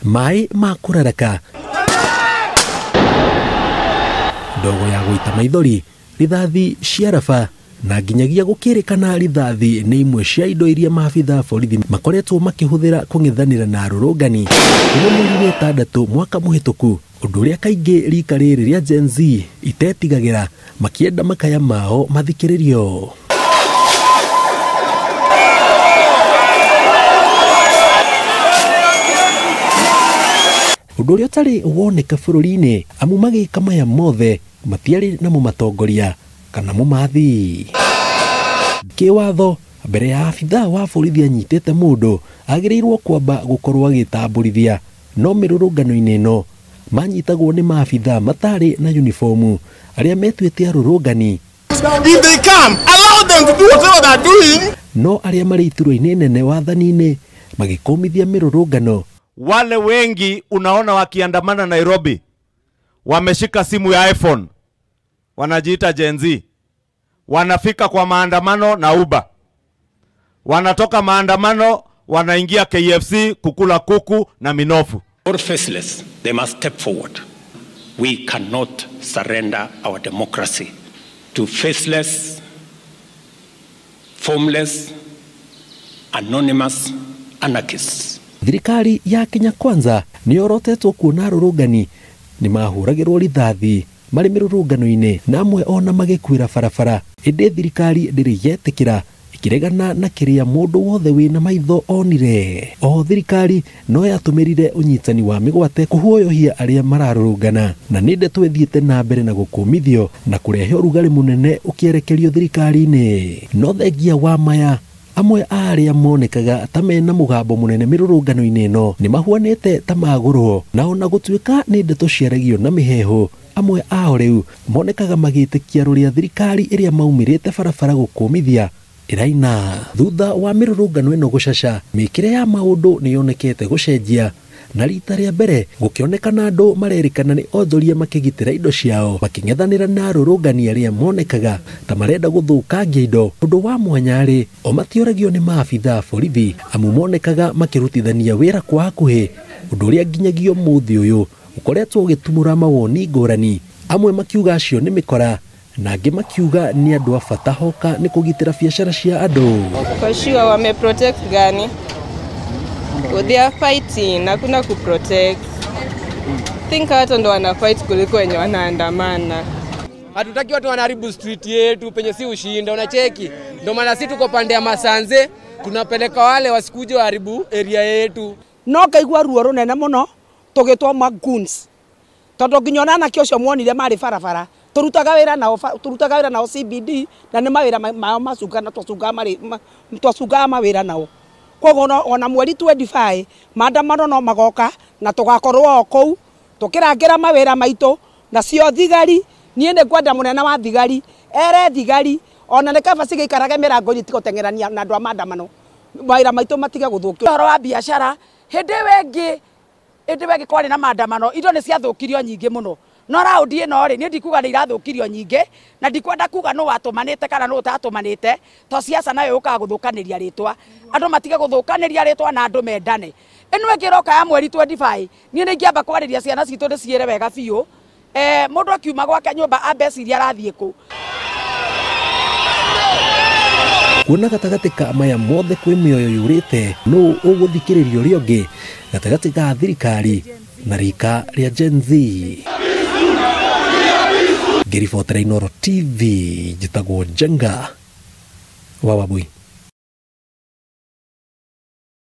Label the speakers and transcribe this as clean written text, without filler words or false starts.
Speaker 1: Maĩ ma kũraraka, ndogo ya gũita maithori, rithathi cia raba na nginyagia gũkĩrĩkana rithathi nĩ imwe cia indo iria maabitha borithi makoretwo makĩhũthĩra kũng'ethanĩra na arũrũngani kuma mweri wa ĩtandatũ mwaka mũhĩtũku, ũndũ ũrĩa kaingĩ rika rĩrĩ rĩa Gen Z itetigagĩra makĩenda makaya mao mathikĩrĩrio. Ũndũ ũrĩa ũtarĩ woneka bũrũri-inĩ amu magĩka maya mothe matiarĩ na mũmatongoria kana mũmathi. Kĩwatho mbere ya abithaa wa borithi anyitĩte mũndũ agĩrĩirwo kwamba gũkorwo agĩtambũrithia, no mĩrũrũngano-inĩ ĩno manyitagwo nĩ maabithaa matarĩ na uniformu arĩa metuĩte arũrũngani.
Speaker 2: If they come, allow them to do whatever they are doing.
Speaker 1: No arĩa marĩ iturwa-inĩ nene wathani-inĩ magĩkũmithia mĩrũrũngano.
Speaker 3: Wale wengi unaona wakiandamana Nairobi wameshika simu ya iPhone, wanajiita Gen Z, wanafika kwa maandamano na Uber, wanatoka maandamano wanaingia KFC kukula kuku na minofu.
Speaker 4: All faceless, they must step forward. We cannot surrender our democracy to faceless, formless, anonymous anarchists.
Speaker 1: Thirikari ya Kenya Kwanza nĩyorotetwo kuona arũrũngani nĩmahũragĩrwo rithathi marĩ mĩrũrũngano-inĩ na amwe ona magĩkuĩra barabara, ĩndĩ thirikari ndĩrĩ yetĩkĩra ĩkĩregana na kĩrĩa mũndũ wothe wĩna maitho onire. Oho thirikari no yatũmĩrire ũnyitani wa mĩgwate kũhuoyohia arĩa mararũrũngana, na nĩ ndeto ĩthiĩte na mbere na gũkũmithio na kũrehe ũrugarĩ mũnene ũkĩerekerio thirikari-inĩ. No thengia wa maya, amwe a arĩa monekaga ta mena mũgambo mũnene mĩrũrũngano-inĩ ĩno nĩ mahuanĩte ta magũrwo, na ona gũtuĩka nĩ ndeto ciaragio na mĩheehũ, amwe ao rĩu monekaga magĩtĩkia rũrĩa thirikari ĩrĩa maumĩrĩte barabara gũkũmithia ĩraina. Thutha wa mĩrũrũngano ĩno gũcaca, mĩkĩre ya maũndũ nĩ yonekete gũcenjia, na rita rĩa mbere gũkĩonekana andũ marerĩkana nĩ onjoria makĩgitĩra indo ciao makĩng'ethanĩra na arũrũngani arĩa monekaga ta marenda gũthũkangia indo. Ũndũ wa mwanya rĩ, o matioragio nĩ maabithaa borithi amu monekaga makĩrutithania wĩra kwa hakuhĩ, ũndũ ũrĩa nginyagia ũmũthĩ ũyũ ũkoretwo ũgĩtumũra mawoni ngũrani, amwe makiuga acio nĩ mĩkora na angĩ makiuga nĩ andũ a bata hoka nĩ kũgitĩra biacara cia andũ.
Speaker 5: For sure wame protect gani? They are fighting, hakuna ku protect. Think hata ndo wana fight kuliko wenye wanaandamana.
Speaker 6: Hatutaki watu wanaharibu street yetu penye si ushinda, unacheki. Ndio maana sisi tuko pande ya Masanze, tunapeleka wale wasikuje waharibu area yetu.
Speaker 7: No kaigua ruo runene muno tugitwo magoons. Tondu nginya anake ucio muonire mari barabara, turutaga wira nao CBD na ni mawira mao macunga na twacungaga mawira nao. Koguo ona mweri 25 maandamano no magoka na tugakorwo o kũu tukĩrangĩra mawĩra maitũ na cio thigari. Niĩ nĩ ngwenda mũnene wa thigari ere thigari ona nĩ kaba cigĩikarage mĩrango-inĩ tigũteng'erania na andũ a maandamano, mawĩra maitũ matige gũthũkio. Ũhoro wa biacara hĩndĩ ĩyo ĩngĩ kwarĩ na maandamano indo nĩ ciathũkirio nyingĩ mũno, no raundi ĩno rĩ niĩ ndikuga nĩ irathũkirio nyingĩ na ndikwenda kuga nũ watũmanĩte kana nũ ũtatũmanĩte, to siasa nayo yũkaga gũthũkanĩria rĩtwa, andũ matige gũthũkanĩria rĩtwa na andũ mendane. Ĩno ĩngĩ ĩroka ya mweri 25 niĩ nĩ ingĩamba kwarĩria ciana citũ ndĩciĩre wega biũ, mũndũ akiuma gwake nyũmba ambe ecirie arathiĩ kũ.
Speaker 1: Kuona gatagatĩ ka maya mothe kwĩ mĩoyo yũrĩte, nũ ũgũthikĩrĩria ũrĩa ũngĩ gatagatĩ ga thirikari na rika rĩa Gen Z. Ngĩribotera Inooro TV, njĩtagwo Njenga wa Wambui.